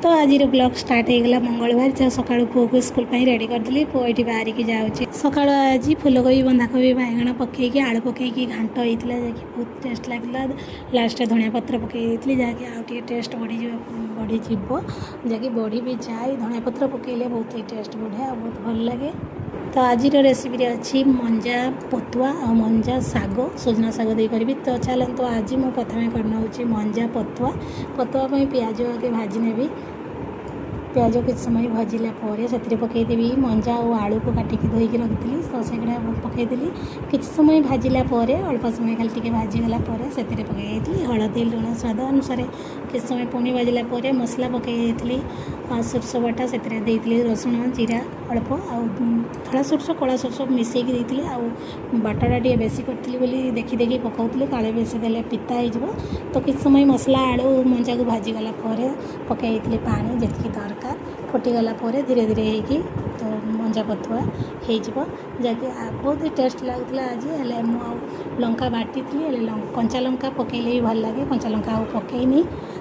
ତ ଆଜିର blog start ହେଇଗଲା ମଙ୍ଗଳବାର। ତ ସକାଳୁ ପୁଅକୁ ସ୍କୁଲ ପାଇଁ ରେଡ଼ି କରିଦେଲି। ପୁଅ ଏଇଠି ବାହାରିକି ଯାଉଛି। ସକାଳୁ ଆଜି ଫୁଲକୋବି, ବନ୍ଧାକୋବି, ବାଇଗଣ ପକେଇକି, ଆଳୁ ପକେଇକି ଘାଣ୍ଟ ହେଇଥିଲା, ଯାହାକି ବହୁତ ଟେଷ୍ଟ ଲାଗିଲା। ଲାଷ୍ଟରେ ଧନିଆ ପତ୍ର ପକେଇ ଦେଇଥିଲି, ଯାହାକି ଆଉ ଟିକେ ଟେଷ୍ଟ ବଢ଼ିଯିବ, ଯାହାକି ବଢ଼ି ବି ଯାଏ। ଧନିଆ ପତ୍ର ପକେଇଲେ ବହୁତ ହି ଟେଷ୍ଟ ବଢ଼େ ଆଉ ବହୁତ ଭଲ ଲାଗେ। ତ ଆଜିର ରେସିପିରେ ଅଛି ମଞ୍ଜା ପତୁଆ ଆଉ ମଞ୍ଜା ଶାଗ, ସଜନା ଶାଗ ଦେଇ କରିବି। ତ ଚାଲନ୍ତୁ, ଆଜି ମୁଁ ପ୍ରଥମେ କରିନେଉଛି ମଞ୍ଜା ପତୁଆ। ପତୁଆ ପାଇଁ ପିଆଜ ଆଗେ ଭାଜି ନେବି। ପିଆଜ କିଛି ସମୟ ଭାଜିଲା ପରେ ସେଥିରେ ପକାଇଦେବି ମଞ୍ଜା ଆଉ ଆଳୁକୁ କାଟିକି ଧୋଇକି ରଖିଥିଲି, ତ ସେଗୁଡ଼ା ପକାଇଦେଲି। କିଛି ସମୟ ଭାଜିଲା ପରେ, ଅଳ୍ପ ସମୟ ଖାଲି ଟିକେ ଭାଜିଗଲା ପରେ ସେଥିରେ ପକାଇ ଦେଇଥିଲି ହଳଦୀ, ଲୁଣ ସ୍ୱାଦ ଅନୁସାରେ। କିଛି ସମୟ ପୁଣି ଭାଜିଲା ପରେ ମସଲା ପକାଇ ଦେଇଥିଲି। ସୋରିଷ ବଟା ସେଥିରେ ଦେଇଥିଲି, ରସୁଣ, ଜିରା ଅଳ୍ପ, ଆଉ ଧଳା ସୋରିଷ, କଳା ସୋରିଷ ମିଶାଇକି ଦେଇଥିଲି। ଆଉ ବାଟଟା ଟିକେ ବେଶୀ କରିଥିଲି ବୋଲି ଦେଖି ଦେଖି ପକାଉଥିଲି, କାଳେ ବେଶୀ ଦେଲେ ପିତା ହେଇଯିବ। ତ କିଛି ସମୟ ମସଲା, ଆଳୁ, ମଞ୍ଜାକୁ ଭାଜିଗଲା ପରେ ପକାଇ ଦେଇଥିଲି ପାଣି ଯେତିକି ଦରକାର। ଫୁଟିଗଲା ପରେ ଧୀରେ ଧୀରେ ହେଇକି ତ ମଞ୍ଜା ପତୁଆ ହେଇଯିବ, ଯାହାକି ବହୁତ ଟେଷ୍ଟ ଲାଗୁଥିଲା ଆଜି। ହେଲେ ମୁଁ ଆଉ ଲଙ୍କା ବାଟିଥିଲି, ହେଲେ କଞ୍ଚା ଲଙ୍କା ପକାଇଲେ ବି ଭଲ ଲାଗେ। କଞ୍ଚା ଲଙ୍କା ଆଉ ପକାଇନି।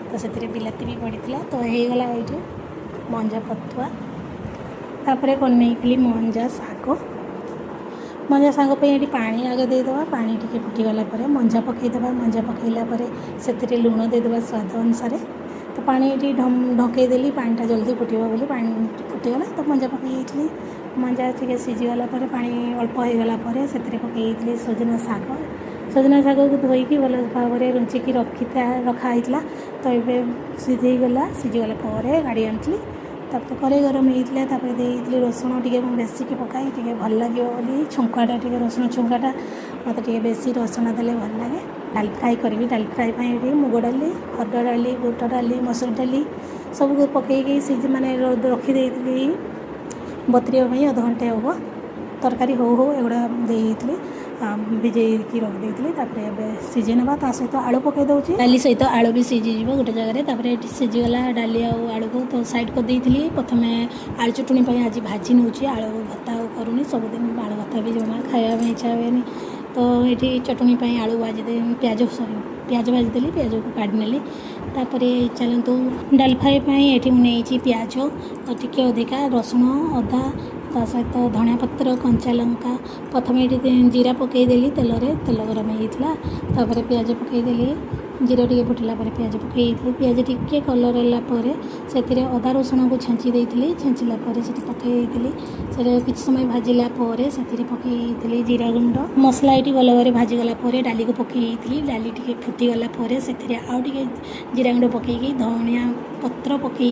ତ ସେଥିରେ ବିଲାତି ବି ପଡ଼ିଥିଲା। ତ ହେଇଗଲା ଏଇଠି ମଞ୍ଜା ପତୁଆ। ତାପରେ ବନେଇଥିଲି ମଞ୍ଜା ଶାଗ। ମଞ୍ଜା ଶାଗ ପାଇଁ ଏଠି ପାଣି ଆଗେ ଦେଇଦେବା। ପାଣି ଟିକେ ଫୁଟିଗଲା ପରେ ମଞ୍ଜା ପକାଇଦେବା। ମଞ୍ଜା ପକାଇଲା ପରେ ସେଥିରେ ଲୁଣ ଦେଇଦେବା ସ୍ୱାଦ ଅନୁସାରେ। ତ ପାଣି ଏଠି ଢଙ୍କେଇ ଦେଲି, ପାଣିଟା ଜଲ୍ଦି ଫୁଟିବ ବୋଲି। ପାଣି ଫୁଟିଗଲା ତ ମଞ୍ଜା ପକାଇ ଦେଇଥିଲି। ମଞ୍ଜା ଟିକେ ସିଝିଗଲା ପରେ, ପାଣି ଅଳ୍ପ ହେଇଗଲା ପରେ ସେଥିରେ ପକାଇ ଦେଇଥିଲି ସଜନା ଶାଗ। ସଜନା ଶାଗକୁ ଧୋଇକି ଭଲ ଭାବରେ ରୁଞ୍ଚିକି ରଖା ହେଇଥିଲା। ତ ଏବେ ସିଝେଇଗଲା। ସିଝିଗଲା ପରେ କାଢ଼ି ଆଣିଥିଲି। ତାପରେ କରେଇ ଗରମ ହେଇଥିଲା। ତାପରେ ଦେଇଥିଲି ରସୁଣ ଟିକେ, ମୁଁ ବେଶିକି ପକାଇ ଟିକେ ଭଲ ଲାଗିବ ବୋଲି ଛୁଙ୍କଟା ଟିକେ, ରସୁଣ ଛୁଙ୍କଟା ମୋତେ ଟିକେ ବେଶୀ ରସୁଣ ଦେଲେ ଭଲ ଲାଗେ। ଡାଲି ଫ୍ରାଏ କରିବି। ଡାଲି ଫ୍ରାଏ ପାଇଁ ଏଠି ମୁଗ ଡାଲି, ହରଡ଼ ଡାଲି, ବୁଟ ଡାଲି, ମସୁର ଡାଲି ସବୁକୁ ପକେଇକି ସିଝି ମାନେ ରଖିଦେଇଥିଲି ବତୁରିବା ପାଇଁ ଅଧଘଣ୍ଟେ ହେବ। ତରକାରୀ ହଉ ହଉ ଏଗୁଡ଼ା ଦେଇଦେଇଥିଲି, ଭିଜେଇକି ରଖିଦେଇଥିଲି। ତାପରେ ଏବେ ସିଝେଇ ନେବା। ତା ସହିତ ଆଳୁ ପକାଇ ଦେଉଛି। ଡାଲି ସହିତ ଆଳୁ ବି ସିଝିଯିବ ଗୋଟେ ଜାଗାରେ। ତାପରେ ଏଠି ସିଝିଗଲା ଡାଲି ଆଉ ଆଳୁକୁ ତ ସାଇଡ଼୍ କରିଦେଇଥିଲି। ପ୍ରଥମେ ଆଳୁ ଚଟୁଣି ପାଇଁ ଆଜି ଭାଜି ନେଉଛି, ଆଳୁ ଭର୍ତ୍ତା ଆଉ କରୁନି। ସବୁଦିନ ଆଳୁ ଭର୍ତ୍ତା ବି ଜମା ଖାଇବା ପାଇଁ ଇଚ୍ଛା ହୁଏନି। ତ ଏଠି ଚଟୁଣି ପାଇଁ ଆଳୁ ଭାଜିଦେ ପିଆଜ, ସରି, ପିଆଜ ଭାଜିଦେଲି। ପିଆଜକୁ କାଢ଼ି ନେଲି। ତାପରେ ଚାଲନ୍ତୁ, ଡାଲ ଫ୍ରାଏ ପାଇଁ ଏଠି ମୁଁ ନେଇଛି ପିଆଜ ଟିକେ ଅଧିକା, ରସୁଣ, ଅଦା, ତା ସହିତ ଧଣିଆ ପତ୍ର, କଞ୍ଚା ଲଙ୍କା। ପ୍ରଥମେ ଏଠି ଜିରା ପକାଇଦେଲି ତେଲରେ। ତେଲ ଗରମ ହେଇଯାଇଥିଲା। ତାପରେ ପିଆଜ ପକାଇଦେଲି। ଜିରା ଟିକେ ଫୁଟିଲା ପରେ ପିଆଜ ପକାଇ ଦେଇଥିଲି। ପିଆଜ ଟିକେ କଲର୍ ହେଲା ପରେ ସେଥିରେ ଅଦା ରସୁଣକୁ ଛେଞ୍ଚି ଦେଇଥିଲି। ଛେଞ୍ଚିଲା ପରେ ସେଠି ପକାଇ ଦେଇଥିଲି। ସେଟା କିଛି ସମୟ ଭାଜିଲା ପରେ ସେଥିରେ ପକାଇ ଦେଇଥିଲି ଜିରା ଗୁଣ୍ଡ। ମସଲା ଏଇଠି ଭଲ ଭାବରେ ଭାଜିଗଲା ପରେ ଡାଲିକୁ ପକାଇ ଦେଇଥିଲି। ଡାଲି ଟିକେ ଫୁଟିଗଲା ପରେ ସେଥିରେ ଆଉ ଟିକେ ଜିରା ଗୁଣ୍ଡ ପକାଇକି, ଧଣିଆ ପତ୍ର ପକାଇ